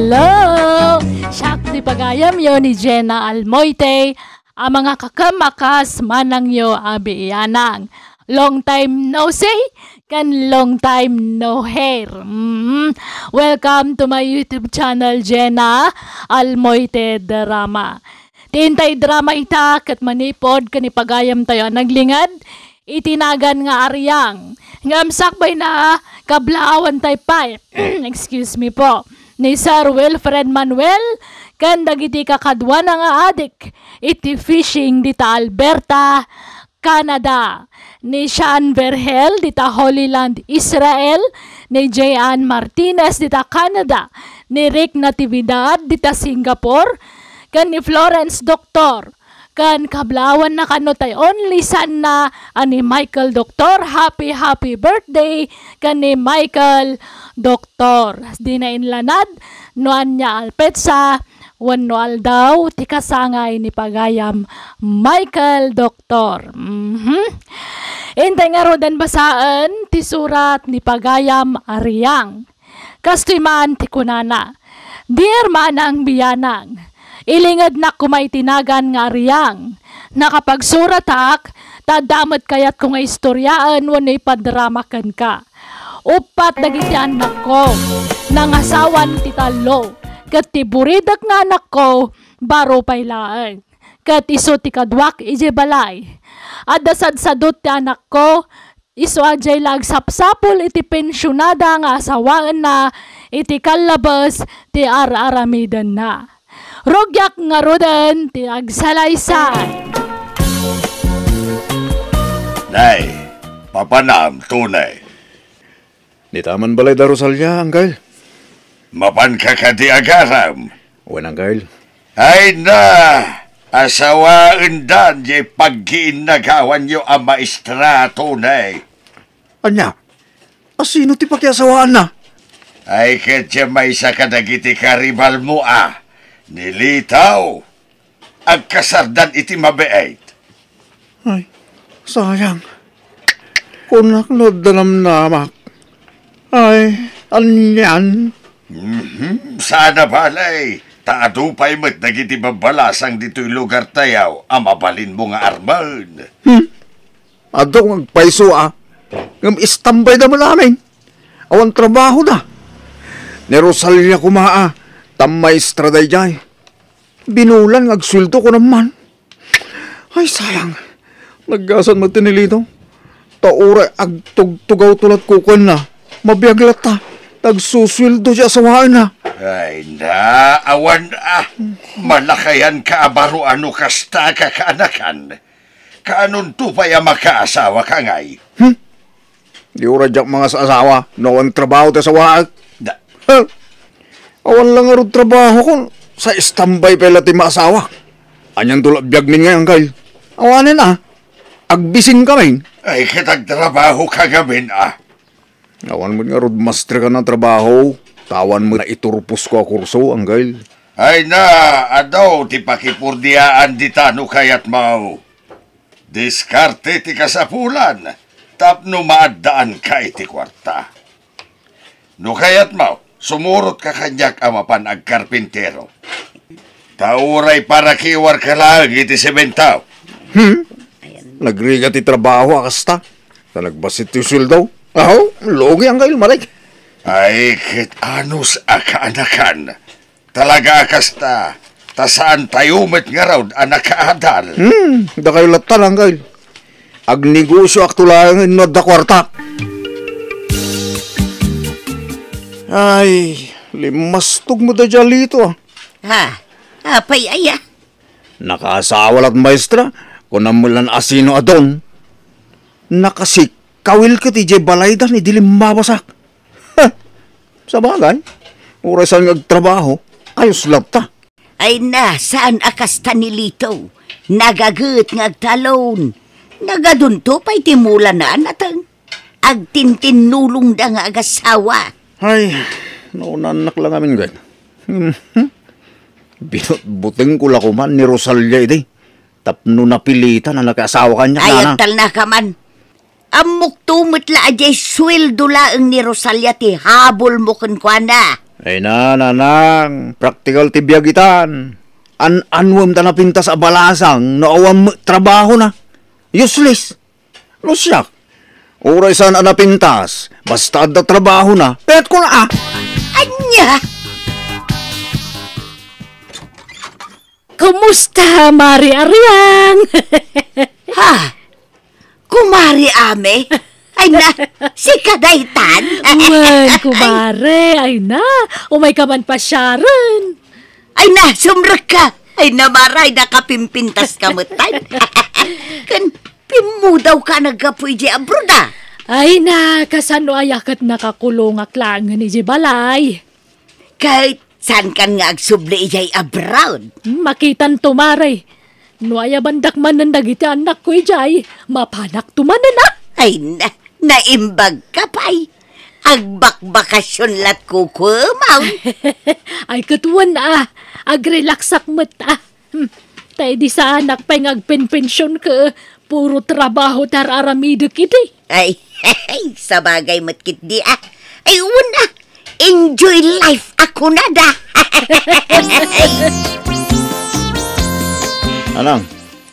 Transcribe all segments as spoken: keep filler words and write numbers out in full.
Hello! Siak ti pagayamyo ni Jenna Almoite, a mga kakam a kas manangyo a biiyanang. Long time no see, ken long time no hear. Mm. Welcome to my YouTube channel, Jenna Almoite Drama. Ti intay drama ita ket manipud ken ipagayamtayo a naglinged iti nagan nga Ariang. Ngem sakbay na, kablaawan tay pay, excuse me po, ni Sir Wilfred Manuel ken dagiti kakaduana nga adik iti fishing dita Alberta, Canada, ni Sean Vergel dita Holy Land, Israel, ni Jay Ann Martinez dita Canada, ni Rick Natividad dita Singapore, ken ni Florence Doctor, ken kablaawanna kano tay only son na a ni Michael Doctor. Happy, happy birthday ken ni Michael Doctor. Di na inlanad no ania a petsa wenno aldaw ti kasangay ni pagayam Michael Doctor. Mhm. Intay ngaruden basaen ti surat ni pagayam Ariang. Kastoy man ti kunana, "Dear manang biyanang, ilingednak koma iti nagan nga Ariang. Nakapagsuratak, ta adda met kayatko nga istoriaen wenno ipadrama kenka. Uppat dagiti annakko, nangasawan ti tallo, ket ti buridek nga anakko, baro pay laeng. Ket isu ti kaduak idiay balay. Adda sadsadut ti anakko, isu a diay la agsapsapul iti pensionada nga asawaenna iti kallabes ti ar-aramidenna. Rugiak ngaruden ti agsalaysay." Nay, mapanam, Tony. Dita man balay da Rosalia, Angkel. Mapanka kadi agaram? Wen, Angkel. Ay na, asawaendan diay paggiinnagawanyo a maestra, Tony. Ania? Asino ti pakiasawaanna? Ay, ket diay maysa kadagiti karibalmo a, ni Litaw. Agkasardan iti mabiit. Ay, sayang. Kunak no adda namnamak. Ay, anian? Mhm, saan a balay. Ta adu pay met dagiti babbalasang ditoy lugartayo a mabalinmo nga armen. Hmm? Adu nga agpayso a. Ngem istambayda met amin. Awan trabahoda. Ni Rosalia koma a, ta maestra daydiay. Binulan nga agsueldo kunam man. Ay, sayang. Naggasat met ti ni Lito. Ta uray agtugtugawto latkukuenna, mabiag latta. Nagsusueldo ti asawaenna. Ay na, awan a. Malakayanka a baro a no kasta a kakaanakan. Kaanonto pay a makaasawaka ngay? Hmm? Di uray diak mangas-asawa no awan trabaho ti asawaek. Da- Ha? Awan la ngarud trabahokon, sa istambay pay la ti maasawak. Anianto la biagmin ngay, Angkel? Awanen a. Agbisinkami. Ay, ket agtrabahoka ngamin a. Awan met ngarud masterka a trabaho, ta awan met naiturposko a kurso, Angkel. Ay na, adu ti pakipurdiaan dita no kayatmo. Diskarte ti kasapulan tapno maaddaanka iti kuarta. No kayatmo, sumurotka kaniak a mapan agkarpintero. Ta uray para kiwarka laeng iti semento. Hmm? Nagrigat ti trabaho a kasta. Ta nagbassit ti sueldo. Aho, lugi, Angkel, Marik. Ay, ket anus a kaanakan. Talaga a kasta, ta saantayo met ngarud a nakaadal. Hmm, dakayo latta, Angkel. Agnegosioakto laeng no adda kuarta. Ay, limmastog met daydiay a Lito, a. Ha? Apay aya? Nakaasawa lat maestra, kunam met lan asino a don. Nakasikkawil ket idiay balayda ni di limmabasak. Heh, sabagay, uray saan nga agtrabaho, ayos latta. Ay na, saan a kasta ni Lito. Nagaget nga agtalon. Nagadunto pay ti mulana a nateng. Agtintinnulongda nga agasawa. Ay, naunannak la ngamin, gayna. Binutbutengko la koman ni Rosalia idi. Tapno napilitan a nakiasawa kaniak, ay, nana. Agtalnaka man. Ammokto met la a diay sueldo laeng ni Rosalia ti habol mo kenkuana. Ay na, nanang, praktikal ti biag itan. An-anuem ta napintas a balasang no awan met trabahona. Useless. No siak, uray saan a napintas, basta adda trabahona, kayatko na, a. Ania? Kumusta, Mari Ariang? Ha? Kumari Ame? Ay na, sika daytan? Wen, kumare, ay na, umayka man pasiaren. Ay na, sumrekka. Ay na, Mara, ay nakapimpintaska metten. Ken pimmudawka naggapu idiay abroad, a? Ay na, kasano aya ket nakakulongak laengen idiay balay? Ket saankan nga agsubli idiay abroad? Hmm, makitanto, Mare. No ayabandak manen dagiti annakko idiay, mapanakto manen, a? Ay na, naimbagka pay. Agbakbakasyon lat kukumaw. Ay, ket wen, a. Agrelaksak met, a. Hmm. Ta idi saanak pay nga agpenpension ket puro trabaho ti ar-aramidek idi. Ay, sabagay met ketdi, a. Ay, wen, a. Enjoy life a kunada. Anang,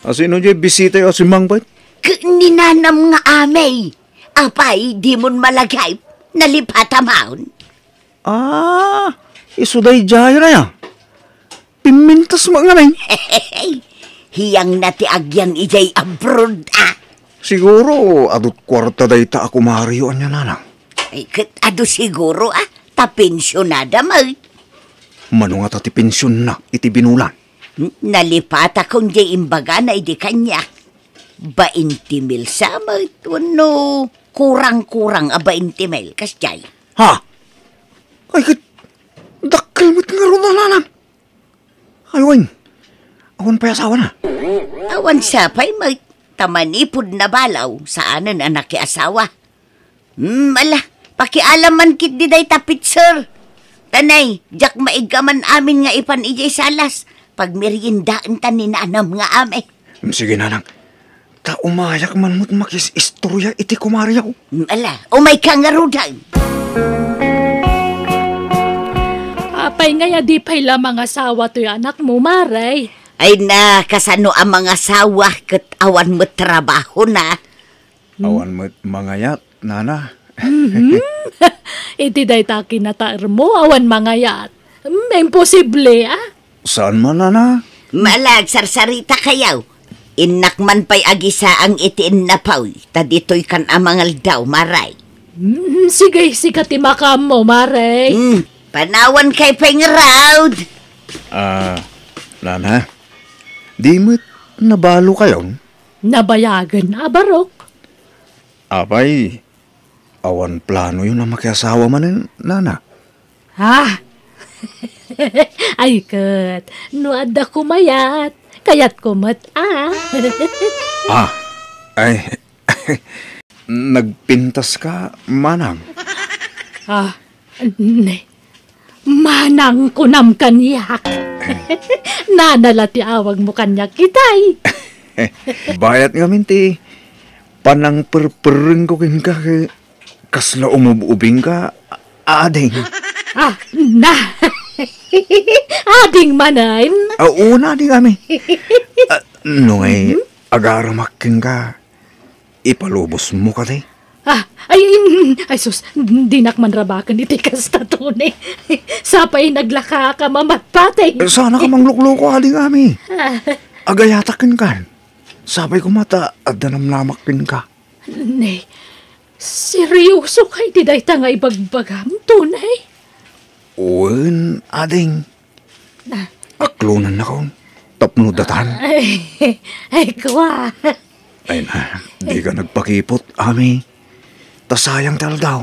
asino diay bisitayo a simmangpet? Ket ni nanam nga amey. Apay, dimon malagip? Nalipata maon? Ah, isu daydiay a. Pimmintas met ngamin. Hiyangna ti agyan idiay abroad, a. Siguro, adut kuarta dayta a kumariyo ania, nanang. Ay, ket adu siguro, a. Ta pensionada met. Mano ngata ti pensionna iti binulan? Hmm, nalipatakon diay imbagana idi kaniak. Bainte mil sa met wenno kurang-kurang a bainte mil, kasdiay. Ha? Ay, ket dakkel met ngarud a, nanang. Ay, wen, awan pay asawana? Awan sa pay met, ta manipud nabalaw, saanen a nakiasawa. Hmm, ala, pakialaman ketdi dayta pitser. Tanay, diak maiggaman amin nga ipan idiay salas. Pagmeriendaenta ni nanam nga amey. Hmm, sige, nanang. Ta umayak man met makis-istorya iti kumariyo. Hmm, ala, umayka ngaruden. Apay ngay a di pay la mangasawa toy anakmo, Mare? Ay na, kasano a mangasawa ket awan met trabahona? Hmm? Awan met mangayat, nana. Mhm. Iti dayta kinataermo, awan mangayat. Hmm, imposible, a. Saan man, nana? Mala, agsarsarita kayo. Innak man pay agisaang iti innapoy, ta ditoykan a mangaldaw, Mare. Hmm, sige, sika ti makaammo, Mare. Hmm, panawankayo pay ngarud. Ah, nana, di met nabalokayon? Nabayagen a barok. Apay, awan planoyo a makiasawa manen, nana? Ha? Ay ket, no adda kumayat, kayatko met, a. Ah, ay, nagpintaska, manang? Ah, ne, Manang kunam kaniak. Nana la ti awagmo kaniak, itay. Bayat ngamin ti panangperperengko kenka, ket kasla umub-ubingka, ading. Ah, na. Ading manen. Ah, una, ading, ami. Ah, no ngay, mhm, agaramak kenka, ipalubosmo kadi? Ah, ay, mm, ay sus, dinak man rabaken iti kasta, Tony. Sapay naglakaak a mamatpateg. Eh, saanka manglukloko, ading, ami. Ah. Agayatak kenka. Sapay koma ta adda namnamak kenka. Ne, seriosoka iti dayta nga ibagbagam, Tony? Wen, ading. Ah. Aklonennakon tapno datan. Ay, ay, kua. Ay na, dika nagpakipot, ami. Ta sayang ti aldaw.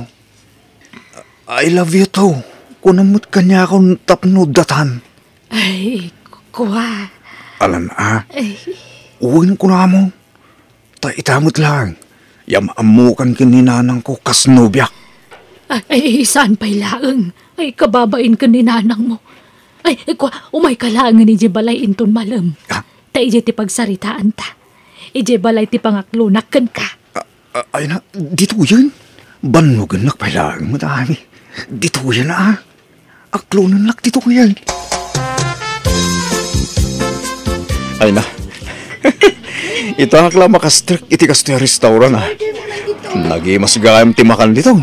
"I love you too," kunam met kaniakon tapno datan. Ay, kua. Alan a. Ay. Wen kunam. Ta ita met laeng, yam-ammokan ken ni nanangko kas nobiak. Ay, ay, saan pay laeng? Ay, kababain ken ni nanangmo. Ay, ay, kua, umayka laengen idiay balay inton malem. Ah? Ta idiay ti pagsaritaanta. Idiay balay ti pangaklonak kenka. Ah, ah, ay na, ditoyen. Bannogennak pay laeng met, ami. Ditoyen, a. Aklonennak ti tungay. Ay na. Ita ak la makastrek iti kastoy a restaurant, a. Nagimas gayam ti makan dito.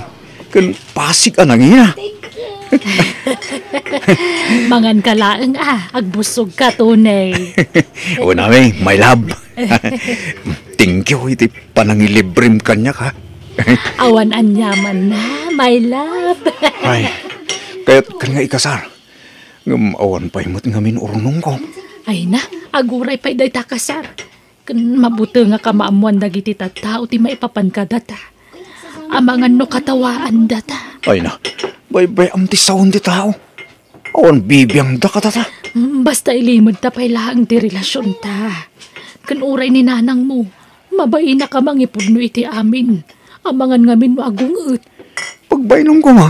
Ken pasig a nangina. Mangan ka laeng, a. Agbusog ka, Tony. Wen, Ami, my love. Thank you iti panangilibrem kaniak, a. Awan aniamanna, my love. Ay, kayatkan nga ikasar. Ngem awan pay met ngamin urnongko. Ay na, aguray pay dayta kasar. Ken mabutengak a maammoan dagiti tattao ti maipapan kadata. Amangan no katawaandata. Ay na, baybay-am ti sawen ti tao. Awan bibiangda kadata. Mm, basta ilimedta pay laeng ti relasionta. Ken uray ni nanangmo, mabainak a mangipudno iti amin. Amangan ngamin no agunget. Pagbainonko nga,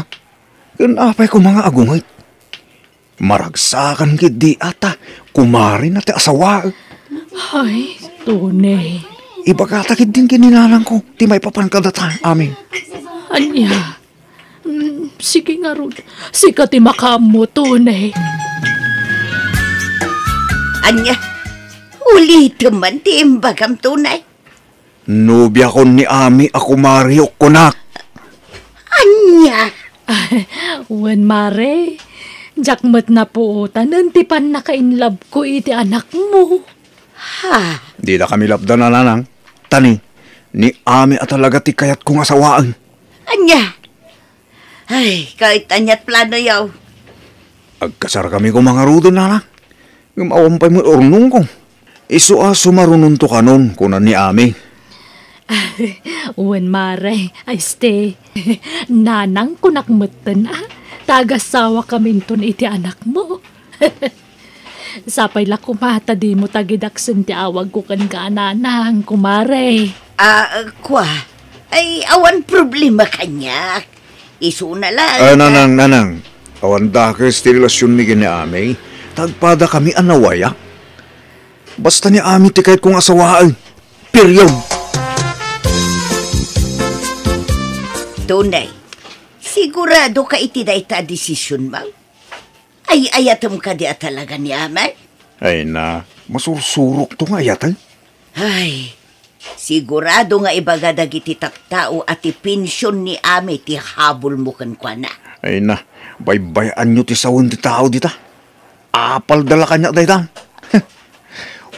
ken apay koma nga agunget? Maragsakan ketdi a ta kumarina ti asawaek. Ay, Tony. Ibagata ketdin ken ni nanangko ti maipapan kadata, Ami. Ania? Mm, sige ngarud. Sika ti makaammo, Tony. Ania? Ulitem man ti imbagam, Tony. Nobiakon ni Ami a kumariyok, kunak. Ania? Wen, Mare. Diak met napuotanen ti pannaka-inlove-ko iti anakmo. Ha? Didakami lapdan, nanang. Ta ni, ni Ami a talaga ti kayatko nga sawaen. Ania? Ay, ket ania't planoyo? Agkasarkami koma ngaruden, nanang. Ngem awan pay met urnongko. Isu a sumarunonto kanon, kuna ni Ami. Wen, Mare. Ay, este. Nanang, kunak metten, a. Ta agasawakaminton iti anakmo. Sapay la koma ta dimo tagidaksen ti awagko kenka a nanang, kumare. Ah, kua. Ay, awan problema kaniak. Isuna la. Ah, nanang, nanang. Awan dakes ti relasionmi ken ni Ami. Ta agpadakami a nawayak. Basta ni Ami ti kayatko nga asawaen. Period. Tunay, sigurado ka iti dayta a desisionmo? Ay-ayatem kadi a talaga ni Ami? Ay na, masursurokto nga ayaten. Ay, sigurado nga ibaga dagiti tattao a ti pension ni Ami ti habulmo kenkuana. Ay na, baybay-anyo ti sawen ti tao dita. Apalda la kaniak dayta.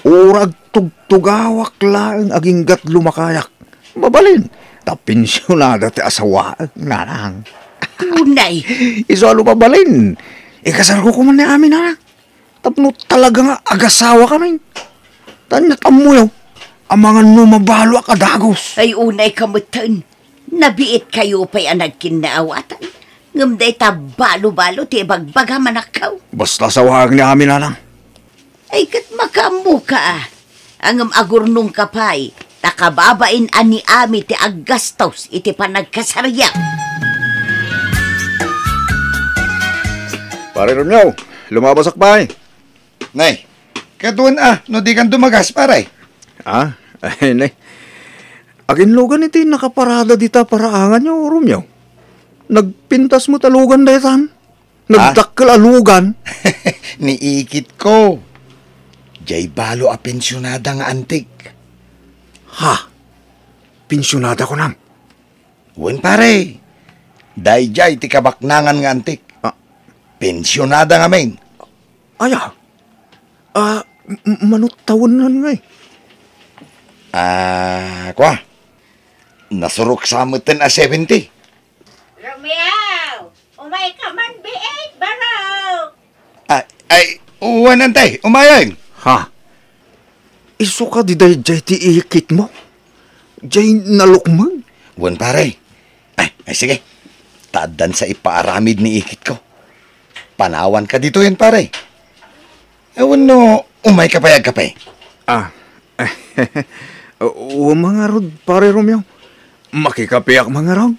Uray agtugtugawak laeng agingga't lumakayak. Mabalin, ta pensionada ti asawaek, nanang. Tunay. Isu a no mabalin, ikasarko koma ni Ami, nanang. Tapno talaga nga agasawakami. Ta ania't ammoyo, amangan no mabaluak a dagus. Ay, unay ka metten. Nabiitkayo pay a nagkinnaawatan. Ngem dayta balo-balo ti ibagbagam, anakko. Basta asawaek ni Ami, nanang. Ay, ket makaammoka, a. Ngem agurnongka pay, ta kababain a ni Ami ti aggastos iti panagkasaryo. Pare Romeo, lumabasak pay. Nay, kaduan a, no dikan dumagas, pare. Ah, ay, nay. Aginlugan iti nakaparada dita paraanganyo, Romeo. Nagpintas met a lugan daytan. Nagdakkel a lugan. Ni ikitko. Jay balo a pensionada nga antik. Ha? Pensionada kunam? Wen, pare. Dayjay ti kabaknangan nga antik. Ah. Pensionada ngamin. Aya? Ah, m-, m-, mano tawennan ngay? Ah, kua. Nasurok sa metten a seventy. Romeo, umay ka man biit, barok. Ah, ay, wen, antay, umayen. Ha? Isu kadi dayjay ti ikitmo? Jay nalukmeg? Wen, pare. Ay, ay, sige. Ta addan sa ipaaramid ni ikitko. Panawanka ditoyen, pare. Awan no, umayka pay agkape. Ah. Wen ngarud, Pare Romeo. Makikapeak ngarud.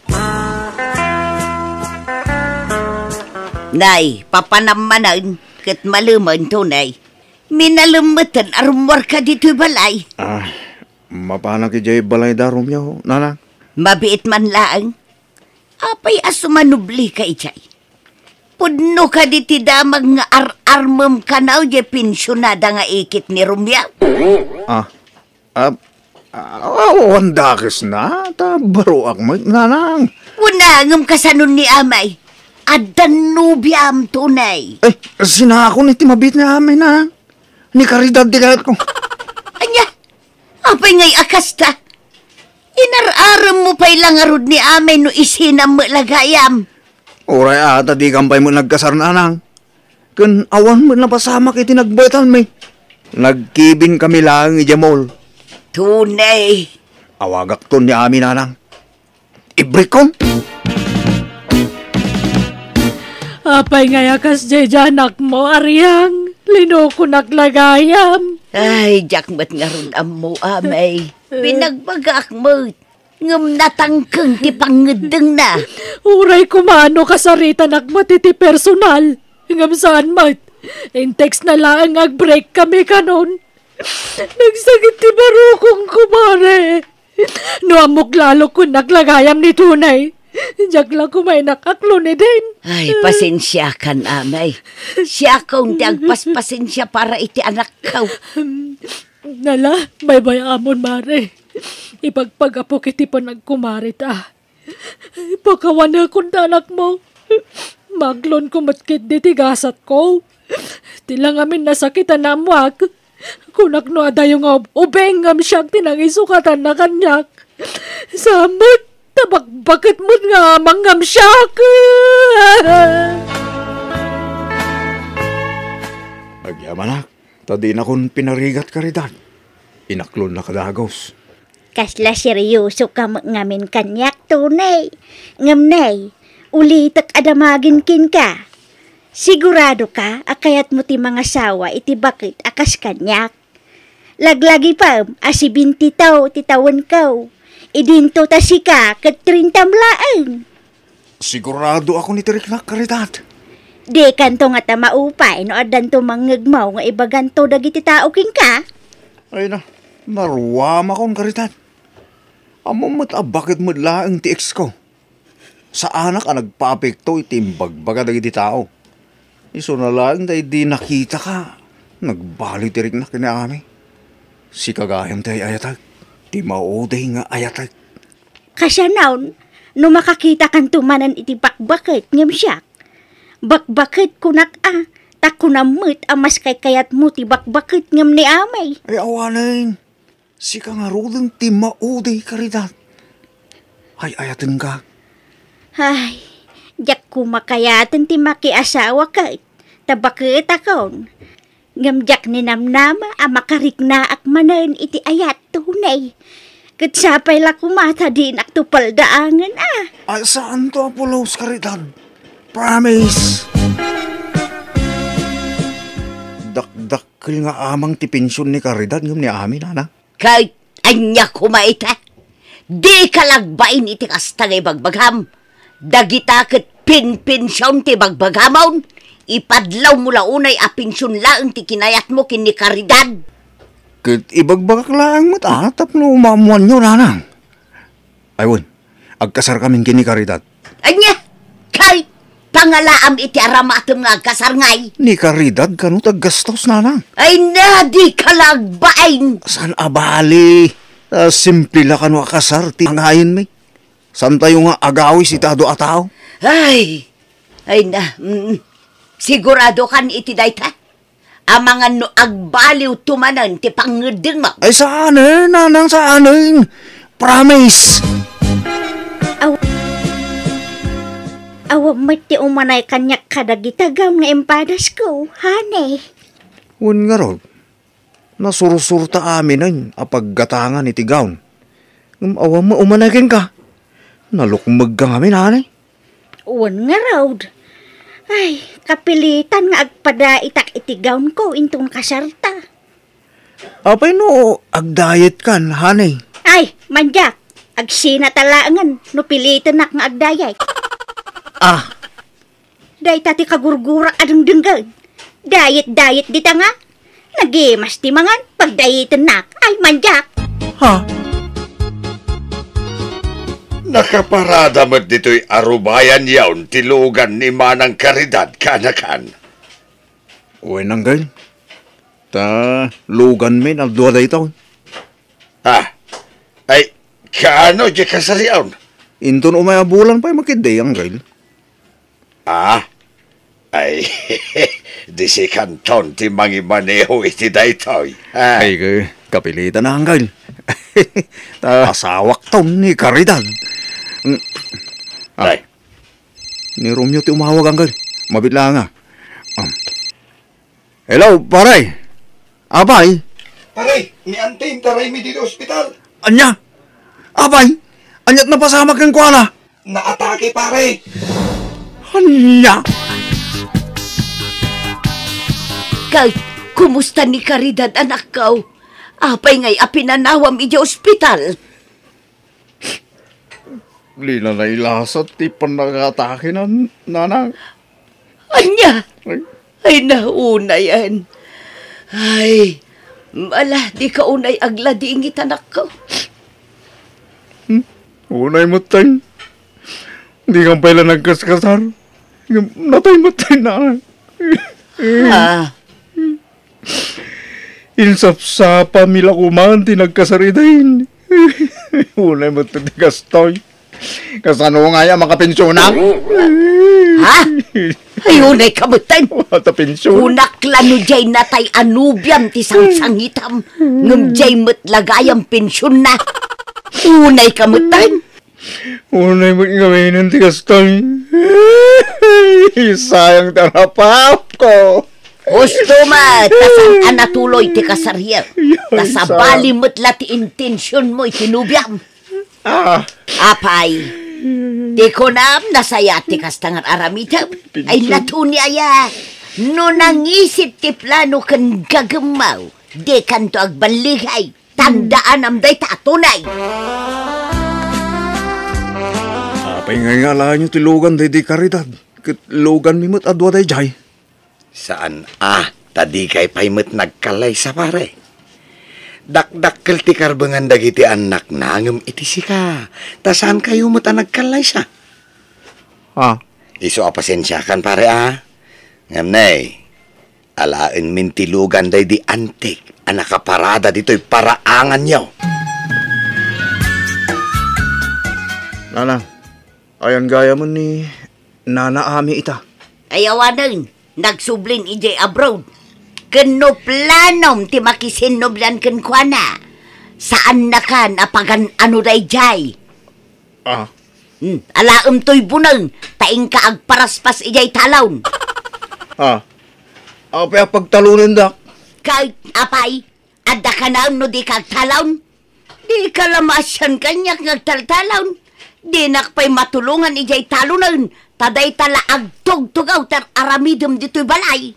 Nay, papanam manen, ket malemen, Tunay. Minalem metten a rummuarka ditoy balay. Ah, mapanak idiay balayda, Romeo, nanang? Mabiit man laeng. Apay a sumanublika idiay? Pudno kadi ti damag nga ar-armem kano diay pensionada nga ikit ni Romeo? Ah, ah, ah, awan dakesna, ta baroak met, nanang. Kuna, ngem kasano ni amay? Addan nobiam, Tunay. Ay, sinakon iti mabiit ni amay, nanang. Ni Caridad ti kayatko. Ania? Apay ngay a kasta? Inar-aremmo pay la ngarud ni amay no isinam met la gayam. Uray a ta dikam pay met nagkasar, nanang. Ken awan met napasamak iti nagbaetanmi. Nagkibinkami laeng idiay mall. Tunay. Awagakton ni amay, nanang. Ibrekkon. Apay ngay a kasdiay diay anakmo, Ariang? Linokonak la gayam. Ay, diak met ngarud ammo, amay. Binagbagak met. Ngem natangken ti pangngeddengna. Uray koma no kasaritanak met iti personal. Ngem saan met. In-textna laeng nga agbreak kami kanon. Nagsakit ti barukong, kumare. No ammok la a kunnak la gayam ni Tunay, diak la koma inakaklon idin. Ay, pasensiakan, amay. Siakon ti agpaspasensia para iti anakko. Nala, baybay-amon, mare. Ipagpagapok iti panagkumarita. Pakawanekon ta anakmo. Maaklonko met ketdi ti gasatko. Ti la ngamin nasakitan a ammoak. Kunak no adayo nga ub-, ubing ngem siak ti nangisukatanna kaniak. Saan met, ta bakbaket met nga amang ngem siak. Agyamanak, ta dinakon pinarigat, Caridad. Inaklonnak a dagus. Kasla seriosoka met ngamin kaniak, Tunay. Ngem nay, ulitek a damagen kenka. Siguradoka a kayatmo ti mangasawa iti baket a kas kaniak? Laglagipem a sibinti taw ti tawenko. Idinto ta sika ket trintam laeng. Siguradoakon iti riknak, Caridad. Dikanto ngata maupay no addanto mangngegmo nga ibaganto dagiti tao kenka? Ay na, naruamakon, Caridad. Ammom met a baket met laeng ti exko. Saanak a nagpaapekto iti imbagbaga dagiti tao. Isuna laeng ta idi nakitaka, nagbaliw ti riknak ken ni amay. Sika gayam ti ay-ayatek, ti maudi nga ayatek. Kasano, no makakitakanto manen iti bakbaket ngem siak? Bakbaket kunak a, ta kunam met a mas kaykayatmo ti bakbaket ngem ni amay. Ay, awanen. Sika ngaruden ti maudi, Caridad. Ay-ayatenka. Ay, diak koma kayaten ti makiasawa ket ta baketakon. Ngem diak ninamnama a makariknaak manen iti ayat, Tunay. Ket sapay la koma ta dinakto paldaangen a. Ay, saanto a pulos, Caridad. Promise. Dakdakkel nga amang ti pension ni Caridad ngem ni amin, nanang. Ket ania koma ita? Dika la agbain iti kasta nga ibagbagam. Dagita ket pinpension ti bagbagamon. Ipadlawmo la unay a pension laeng ti kinayatmo ken ni Caridad. Ket ibagbagak laeng met a tapno maammoanyo, nanang. Ay wen, agkasarkamin ken ni Caridad. Ania? Kay, pangalaam iti aramatem nga agkasar ngay? Ni Caridad kano ti aggastos, nanang? Ay na, dika la agbain! Saan a bali? Ah, simple la kano a kasar ti pangayenmi. Saantayo nga agawis iti adu a tao? Ay, ay na, mm, siguradokan iti dayta? Amangan no agbaliwto manen ti pangngeddengmo. Ay, saanen, nanang, saanen. Promise. Aw-, awan met ti umanay kaniak kadagita gown nga impadasko, honey. Wen ngarud, nasursurta aminen a paggatangan iti gown. Ngem awan met umanay kenka. Nalukmegka ngamin, honey. Wen ngarud. Ay, kapilitan nga agpadaitak iti gownko inton kasarta. Apay no agdayetkan, honey? Ay, mandiak. Agsinata laengen no pilitenak nga agdayet. Ah. Dayta ti kagurgurak a dengdenggen. Dayet-dayet dita nga. Nagimas ti mangan, pagdayetennak. Ay, mandiak. Ha? Nakaparada met ditoy arubayan yaon ti lugan ni Manang Caridad kaanakan. Wen, Anggail. Ta luganmi, nadua daytoy. Ah, ay, kaano diay kasariaon? Inton umay a bulan pay makiddi, Anggail. Ah, ay, di sikanton ti mangimaneho iti daytoy. Ah. Ay, ka-, kapilitan na, Anggail. Ta asawakton ni Caridad. Mm. Ah. Ay. Ni Romeo ti umawag, Anggail. Mabiit laeng, ah. Um. Hello, pare. Apay? Pare, ni Auntie intaraymi ditoy ospital. Ania? Apay? Ania't napasamak kenkuana? Naatake, pare. Ania? Kay, kumusta ni Caridad, anakko? Apay ngay a pinanawam idiay ospital? Dina nailasat ti pannakaatake na, nanang. Ania? Ay. Ay, naunayan. Ay, ala, dika unay agladingit, anakko. Hmm? Unay met, tay. Dikan pay la nagkaskasar. Natay met, tay, nanang. Ah. Insapsapami la koman ti nagkasar idi. Unay met ti gastoy. Kasano ngay a makapensionak? Ha? Ay, unay ka met, tay. Wala ta pension. Kunak la no diay natay a nobiam ti sangsangitam. Ngem diay met la gayam pensionna. Unay ka met, tay. Unay met ngamin ti kastoy. Sayang ti anapapko. Husto met, ta saan a natuloy ti kasaryo. Ay, ta sabali met la ti intensionmo iti nobiam. Ah. Apay, ti kunam, nasayaat ti kasta nga aramidem. Ay, natuni aya. No nangisit ti plano ken gagemmo, dikanto agballigay. Tandaanam dayta a tunay. Apay ngay nga alaenyo ti lugan daydi Caridad, ket luganmi met a dua daydiay? Saan a, ta dikay pay met nagkallaysa, pare. Dakdakkel ti karbengan dagiti annakna ngem iti sika, ta saankayo met a nagkallaysa. Ah. Isu a pasensiakan, pare, a. Ngem ne, alaenmin ti lugan daydi antik a nakaparada ditoy paraanganyo. Nana, ayan gayam ni Nana Ami ita. Ay, awanen, nagsublin idiay abroad. Ken no planom ti makisinnobian kenkuana, saannakan a pagan-ano daydiay. Ah. Hmm, alaem toy buneng, ta inka agparaspas idiay talon. Ah. Apay a pagtalonendak? Kay, apay, adda kanaem no dika agtalon? Dika la maasian kaniak nga agtaltalon. Dinak pay matulongan idiay talonen, ta dayta la agtugtugaw ti aramidem ditoy balay.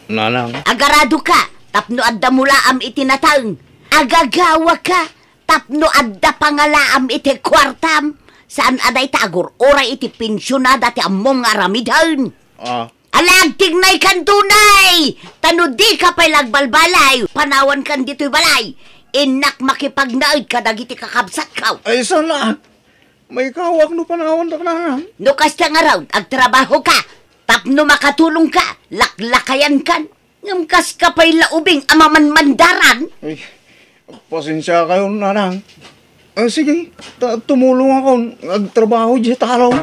Nanang. Agaradoka tapno adda mulaam iti nataeng. Agagawaka tapno adda pangalaam iti kuartam. Saan a dayta agur-uray iti pensionada ti ammom nga aramiden. Ah. Ala, agtignaykan tunay! Ta no dika pay la agbalbalay, panawankan ditoy balay. Innak makipagnaed kadagiti kakabsatko. Ay, saan la? Maikawak no panawandak, nanang. No kasta ngarud, agtrabahoka tapno makatulongka, laklakayankan. Ngem kaska pay la ubing a mamanmandaran. Ay, pasensiakayon, nanang. Ah, sige, ta-, tumulongakon nga agtrabaho idiay talon.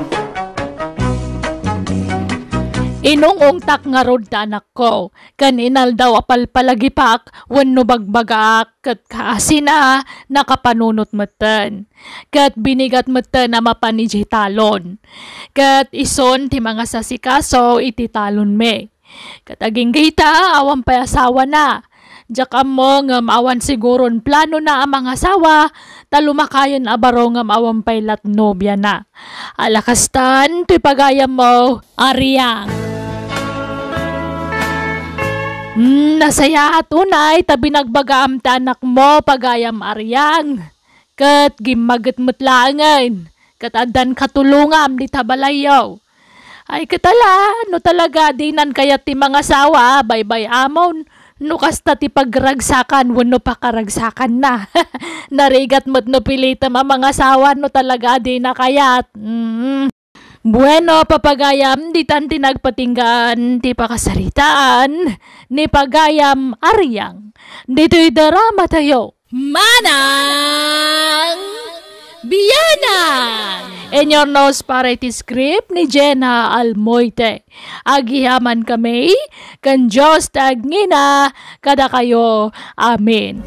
Inung-ungtak ngarud ta anakko, ken inaldaw a palpalagipak wenno bagbagaak ket kaasina, nakapanunot metten. Ket binigat metten a mapan idiay talon. Ket isun ti mangasasikaso iti talonmi. Ket agingga ita, awan pay asawana. Diak ammo ngem awan siguron planona a mangasawa, ta lumakayen a baro ngem awan pay lat nobiana. Ala kastan, toy pagayammo, Ariang. Hmm, nasayaat unay ta binagbagaam ti anakmo, pagayam Ariang. Ket gimmaget met laengen, ket addan katulongam dita balayyo. Ay, ket ala, no talaga dinan kayat ti mangasawa, baybay-amon, No kasta ti pagragsakan wenno pakaragsakanna. Narigat met no pilitem a mangasawa no talaga a dina kayat. Mm. Bueno, papagayam, ditan ti nagpatinggaan ti pakasaritaan ni Pagayam Ariang. Ditoy drama tayo. Manang Bianang! In your nose para iti script ni Jenna Almoite. Agyamankami ken Dios ti agngina kadakayo. Amen.